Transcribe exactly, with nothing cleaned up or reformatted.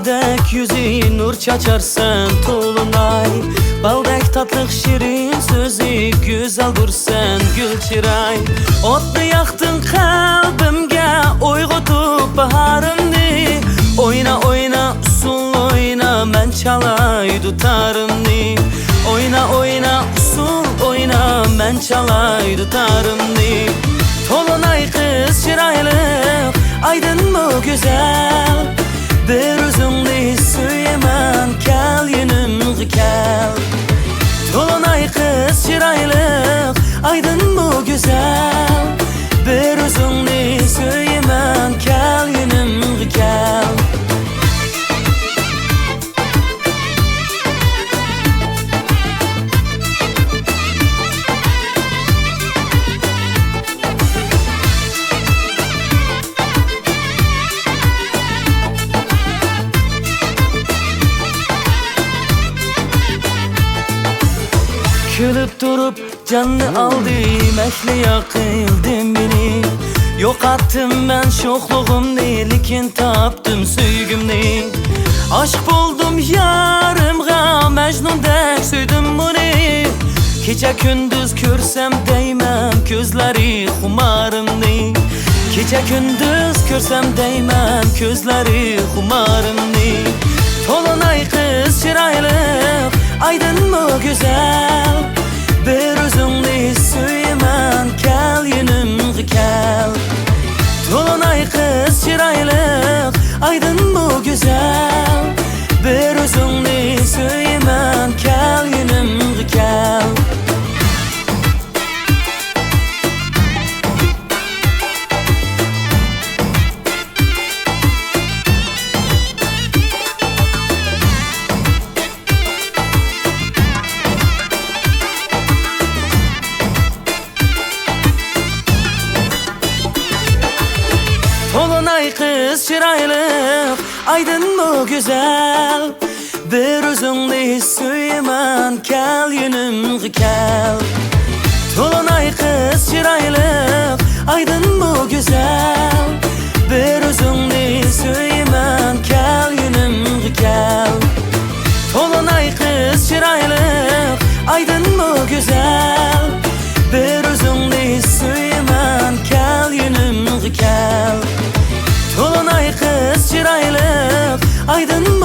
دەك يۈزى نۇر چاچارسەن تولۇناي، بالدەك تاتلىق شېرىن سۆزى، گۈزەلدۇرسەن گۈل چىراي. ئوتنى ياقتىڭ قەلبىمگە، ئويغىتىپ باھارىمنى. ئوينا، ئوينا، ئۇسسۇل ئوينا، مەن چالاي دۇتارىمنى. ئوينا، ئوينا، ئۇسسۇل ئوينا، مەن چالاي دۇتارىمنى. تولۇناي قىز چىرايلىق، ئايدىنمۇ گۈزەل، بىر ئۆزۈڭنى سۆيىمەن، كەل يېنىمغا كەل. تولۇناي قىز چىرايلىق، ئايدىنمۇ گۈزەل، بىر ئۆزۈڭنى سۆيىمەن، كەل يېنىمغا كەل. كۈلۈپ تۇرۇپ جاننى ئالدىم، ئەھلى ياقىلدىم مېنى. يوقاتتىم مەن شوخلۇغۇمنى، لېكىن تاپتىم سۆيگۈمنى. ئاشىق بولدۇم يارىمغا، مەجنۇندەك سۆيدۈم ئۇنى. كېچە كۈندۈز كۆرسەم دەيمەن كۆزلىرى خۇمارىمنى. كېچە كۈندۈز كۆرسەم دەيمەن كۆزلىرى خۇمارىمنى. تولۇناي قىز چىرايلىق، ئايدىنمۇ گۈزەل، بىر ئۆزۈڭنى سۆيىمەن، كەل يېنىمغا كەل. تولۇناي قىز چىرايلىق، ئايدىنمۇ گۈزەل، بىر ئۆزۈڭنى سۆيىمەن، كەل يېنىمغا كەل. تولۇناي قىز چىرايلىق، ئايدىنمۇ گۈزەل، بىر ئۆزۈڭنى سۆيىمەن، كەل يېنىمغا كەل. تولۇناي قىز چىرايلىق، ئايدىنمۇ گۈزەل، بىر ئۆزۈڭنى سۆيىمەن، كەل يېنىمغا كەل. تولۇناي قىز چىرايلىق، ئايدىنمۇ گۈزەل، بىر ئۆزۈڭنى سۆيىمەن، كەل يېنىمغا كەل. تولۇناي قىز چىرايلىق، ئايدىنمۇ